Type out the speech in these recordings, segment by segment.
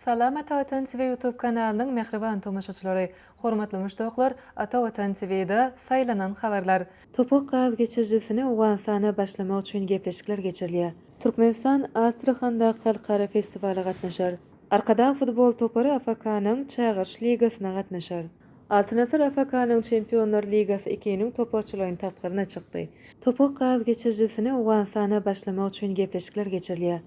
Salam Ata Watan TV YouTube kanalynyň mähriban tomaşaçylary! Hormatly muşdaklar, Ata Watan TV-da saýlanan habarlar. Topuk gaz geçirijisini Owganystana başlamak üçin gepleşikler geçirilýär. Türkmenistan Astrahandaky halkara festiwala gatnaşar. Arkadag futbol topary AFK-nyň Çagyryş ligasyna gatnaşar. Altyn Asyr AFK-nyň Çempionlar ligasy II-niň toparçalaýyn tapgyryna çykdy. Topuk gaz geçirijisini Owganystana başlamak üçin gepleşikler geçirilýär.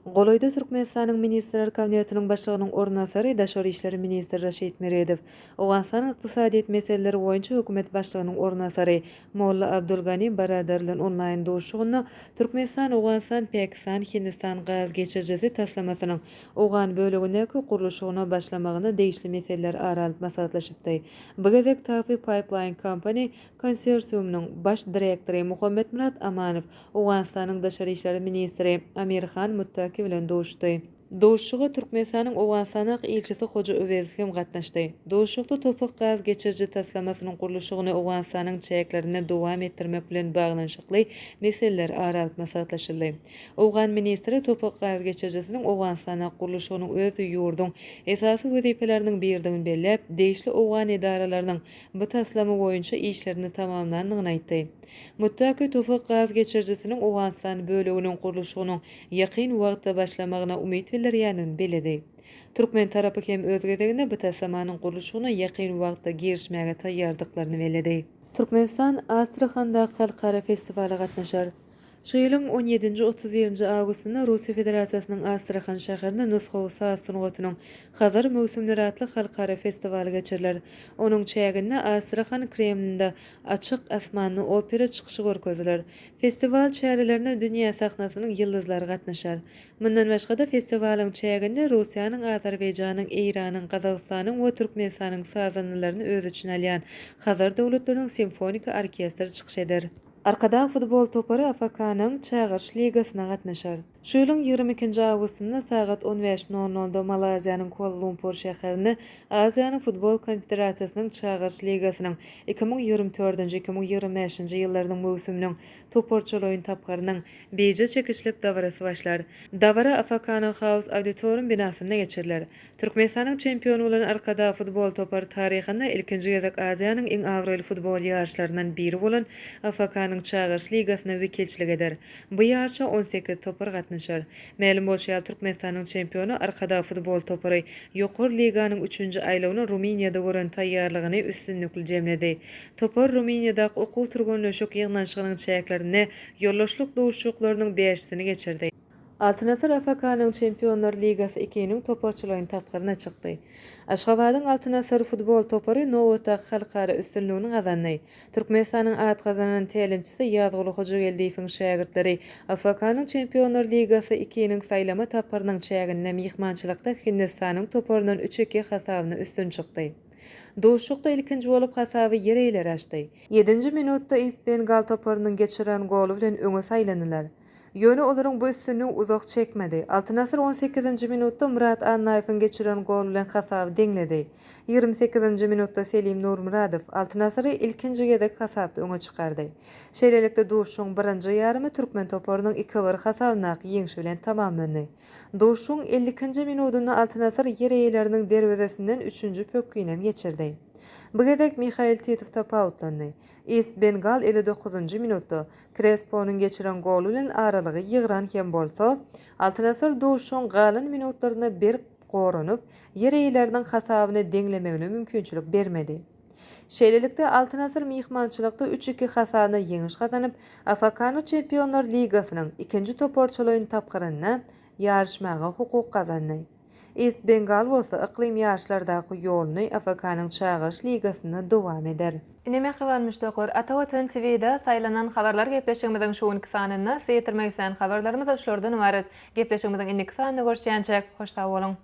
Golaýda Türkmenistanyň Ministrler Kabinetiniň Başlygynyň orunbasary, daşary işler ministri Raşid Meredow, Owganystanyň ykdysadyýet meseleleri boýunça hökümet başlygynyň orunbasary Molla Abdul Gani Baradar bilen onlaýn duşuşygynda Türkmenistan, Owganystan, Pakistan, Hindistan gaz geçirijisi taslamasynyň owgan bölegindäki gurluşygyna başlamagyna degişli meseleler ara alyp maslahatlaşypdy. Bu gezek TAPI Pipeline Company konsorsiumynyň baş direktory Muhammetmyrat Amanow Owganystanyň daşary işler ministri Amir Han Muttaki bilen duşuşdy. Duşuşyga Türkmenistanyň Owganystandaky ilçisi Hoja Öwezow hem gatnaşdy. Duşuşykda topuk gaz geçiriji taslamasynyň gurluşygyny Owganystanyň çäklerinde dowam etdirmek bilen baglanyşykly meseleler ara alyp maslahatlaşyldy. Owgan ministri topuk gaz geçirijisiniň Owganystandaky gurluşygynyň öz ýurduň esasy wezipeleriniň biridigini belläp, degişli owgan edaralarynyň bu taslama boýunça işlerini tamamlandygyny aýtdy. Muttaki topuk gaz geçirijisiniň Owganystan böleginiň gurluşygynyň ýakyn wagtda başlamagyna umyt bildirýändigini belledi. Türkmen tarapy hem öz gezeginde bu taslamanyň gurluşygyna ýakyn wagtda girişmäge taýýardyklaryny belledi. Türkmenistan Astrahandaky halkara festiwala gatnaşar. Şu ýylyň on ýedinji, 31-nji awgustynda Russiýa Federasiýasynyň Astrahan şäherinde nusgawy saz sungatynyň Hazar möwsümleri atly halkara festiwaly geçiriler. Onuň çäginde Astrahan Kremlinde Açyk asmanda opera çykyşy görkeziler. Festiwal çärelerine dünýä sahnasynyň ýyldyzlary gatnaşar. Mundan başga-da, festiwalyň çäginde Russiýanyň, Azerbaýjanyň, Eýranyň, Gazagystanyň we Türkmenistanyň sazandalaryny öz içine alýan Hazar döwletleriniň simfoniki orkestri çykyş eder. Arkadag futbol topary AFK-nyň Çagyryş ligasyna gatnaşar. Şu ýylyň 22-nji awgustynda sagat on bäş nol nolda Malaýziýanyň Kuala-Lumpur şäherinde Aziýanyň futbol konfederasiýasynyň Çagyryş ligasynyň 2024-nji, 2025-nji ýyllarynyň möwsüminiň toparçalaýyn tapgyrynyň bije çekişlik dabarasy başlar. Dabara AFK-nyň House Auditorium binasynda geçiriler. Türkmenistanyň çempiony bolan Arkadag futbol topary taryhynda ilkinji gezek Aziýanyň iň abraýly futbol ýaryşlaryndan biri bolan AFK-nyň Çagyryş ligasyna wekilçilik eder. Bu ýaryşa 18 topar gatnaşar. Mälim bolşy ýaly, Türkmenistanyň çempiony Arkadag futbol topary Ýokary liganyň üçünji aýlawyna Rumyniýada gören taýýarlygyny üstünlikli jemledi. Topar Rumyniýadaky okuw-türgenleşik ýygnanyşygynyň çäklerinde ýoldaşlyk duşuşyklarynyň bäşisini geçirdi. Altyn Asyr AFK-nyň Çempionlar ligasy II-niň toparçalaýyn tapgyryna çykdy. Aşgabadyň Altyn Asyr futbol topary nobatdaky halkara üstünligini gazandy. Türkmenistanyň at gazanan tälimçisi Ýazguly Hojageldiýewiň şägirtleri AFK-nyň Çempionlar ligasy II-niň saýlama tapgyrynyň çäginde myhmançylykda Hindistanyň toparyndan üç-iki hasabyna üstün çykdy. Duşuşykda ilkinji bolup hasaby ýer eýeleri açdy. Ýedinji minutda Ist Bengal toparynyň geçiren goly bilen öňe saýlandylar. Ýöne olaryň bu üstünligi uzak çekmedi. Altyn Asyr on sekizinji minutda Myrat Annaýewiň geçiren goly bilen hasaby deňledi. 28-nji minutda Selim Nurmyradow Altyn Asyry ilkinji gezek hasapda öňe çykardy. Şeýlelikde, duşuşygyň birinji ýarymy türkmen toparynyň iki-bir hasabyndaky ýeňşi bilen tamamlandy. Duşuşygyň 52-nji minudynda Altyn Asyr ýer eýeleriniň derwezesinden üçünji pökginem geçirdi. Bu gezek Mihail Titow tapawutlandy. Ist Bengal 59-njy minutda Kresponyň geçiren goly bilen aralygy ýygran hem bolsa, Altyn Asyr duşuşygyň galan minutlarynda berk goranyp, ýer eýeleriniň hasabyny deňlemegine mümkinçilik bermedi. Şeýlelikde, Altyn Asyr myhmançylykda üç-iki hasabyna ýeňiş gazanyp, AFK-nyň Çempionlar ligasynyň ikinji toparçalaýyn tapgyrynda ýaryşmaga hukuk gazandy. Ist Bengal bolsa yklym ýaryşlardaky ýoluny AFK-nyň Çagyryş ligasynda dowam eder. Ine mähriban muşdaklar, Ata Watan TV-da saýlanan habarlar gepleşigimiziň şu günki sanynda size ýetirmek islän habarlarymyz şulardan ybarat. Gepleşigimiziň indiki sanynda görüşýänçäk, hoş sag boluň!